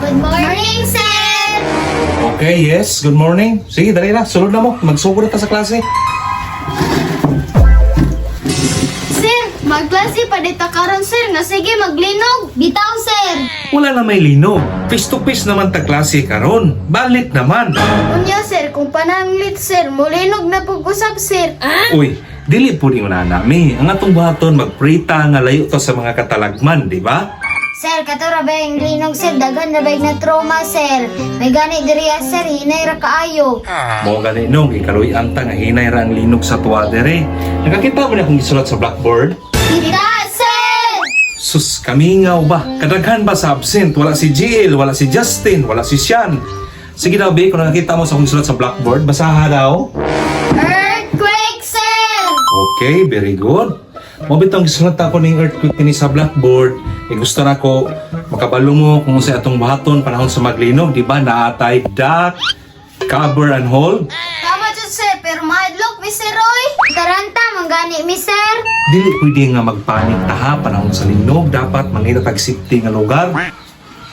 Good morning, sir! Okay, yes. Good morning. Sige, dali na. Sulod na mo. Magsugod na ta sa klase. Sir, magklase pa dita karon, sir, nga sige maglinog. Bitaw, sir! Wala na may linog. Face to face naman ta klase karon. Balik naman. Unya, sir, kung pananglit, sir, mulinog na pug usab, sir. Uy, dili po ni una mi. Ang atong buhaton magprita nga layo to sa mga katalagman, di ba? Sir, kato ra ba yung linog, sir? Daghan ra ba yung na trauma, sir? May gani diri ah, sir, hinay ra kaayo. Mo gani nung ikaluy-an ta nga hinay ra ang linog sa tuwa dere. Nakakita mo na akong gisulat sa blackboard? Kita, sir! Sus, kamingaw ba? Kadaghan ba sa absent? Wala si JL, wala si Justin, wala si Sean. Sige daw, be, kung nakakita mo sa akong gisulat sa blackboard, basaha daw. Earthquake, sir! Okay, very good. Mo bitong gisulat ako ning earthquake dinhi sa blackboard. E gusto na ko makabalo mo kung sa atong buhaton panahon sa maglinog, di ba? Naatay duck, cover and hold. Tama jud, sir, pero mahadlok mi, sir, oy. Taranta, manggani mi, sir. Dili pwede nga magpanik ta ha panahon sa linog, dapat mangita tag safety nga lugar.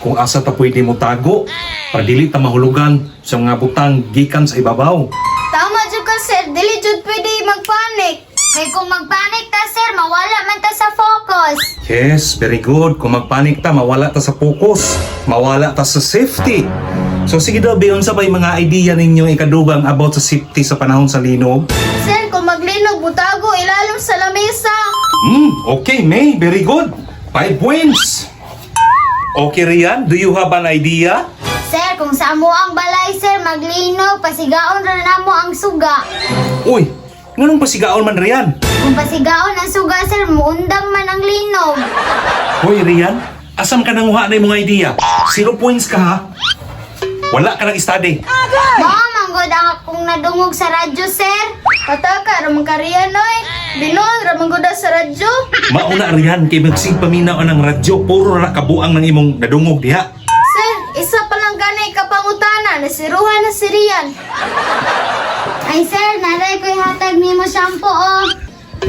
Kung asa ta pwede mo tago para dili ta mahulugan sa mga butang gikan sa ibabaw. Tama jud ka, sir, dili jud pwede magpanik. Kay kung magpanik ta, sir, mawala man ta sa focus. Yes, very good. Kung magpanik ta, mawala ta sa focus. Mawala ta sa safety. So sige daw, Be, unsa ba yung mga idea ninyo ikadugang about sa safety sa panahon sa linog? Sir, kung maglinog, butago ilalom sa lamesa. Okay, May, very good. 5 points. Okay, Rian, do you have an idea? Sir, kung sa amo ang balay, sir, maglinog, pasigaon ra namo ang suga. Uy, nganong pasigaon man, Rian? Kung pasigaon ang suga, sir, muundang man ang linog. Hoy, Rian, asam ka nanguha na imong idea? 0 points ka, ha? Wala ka nang study. Mao man gud ang akong nadungog sa radyo, sir. Pataka ra man ka riyan, oy. Binuang ra man gud sa radyo. Mauna, Rian, kay magsigpaminaw ng radyo, puro na kabuang ng imong nadungog diha. Sir, isa pa lang gani ka pangutana, nasiruhan na si Rian. Ay, sir, naray ko'y hatag nimo shampoo, oh.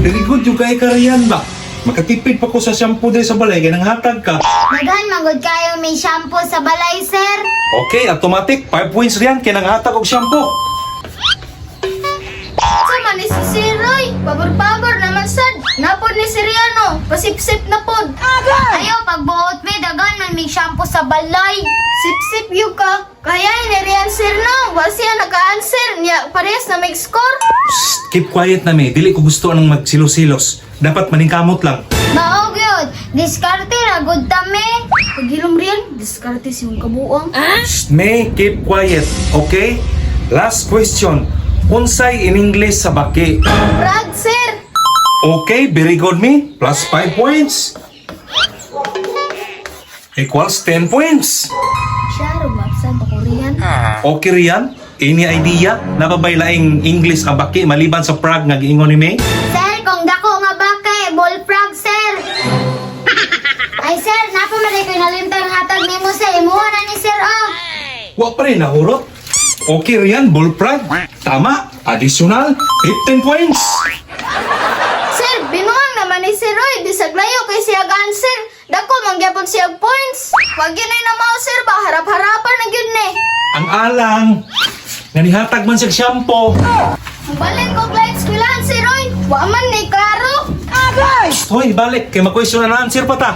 Very good yung kay Rian ba? Makatipid pa ko sa shampoo diri sa balay kay nanghatag ka. Daghan man gud kayo may shampoo sa balay, sir. Okay, automatic 5 points riyan kay nanghatag og shampoo. Sa man ni si Sir Roy, pabor-pabor naman sad. Napod ni si Riano, pasipsip na pod. Ayo, pagbuot mi, daghan man may shampoo sa balay. Sip-sip yu ka. Kaya ni Rian sir no, wa siya naka-answer niya, parehas na may score. Psst, keep quiet na me. Dili ko gusto anong magsilo-silos. Dapat maningkamot lang. Mao gyud, diskarte ra gud ta mi. Pagilom Rian, diskarte siyang kabuang. Psst, May, keep quiet. Okay? Last question. Unsay in English sa baki? Brad, sir. Okay, very good me. Plus 5 points. Equals 10 points. Siya, rumapsan pa ko Rian. Okay riyan? Any idea? Napabay laing English ang baki maliban sa Prague nga giingon ni May? Sir, kung dako nga baka, bullfrog, sir. Ay, sir, napa man ko'y nalimtang hatag nimo, sir. Imuha na ni sir, oh. Wa pa rin nahurot. Okay riyan, bullfrog. Tama. Additional 15 points. Sir, binuang naman ni Sir Roy, bisag layo kay siya answer. Dako mangyapon siya og points. Wag yun ay namaw, sir ba, harap-harapan na gyud ni. Ang alang nga nihatag man siya shampoo. Balik ko light eskwelahan, Sir Roy. Wa man ni klaro. Hoy, balik kay ma-question na answer pa ta.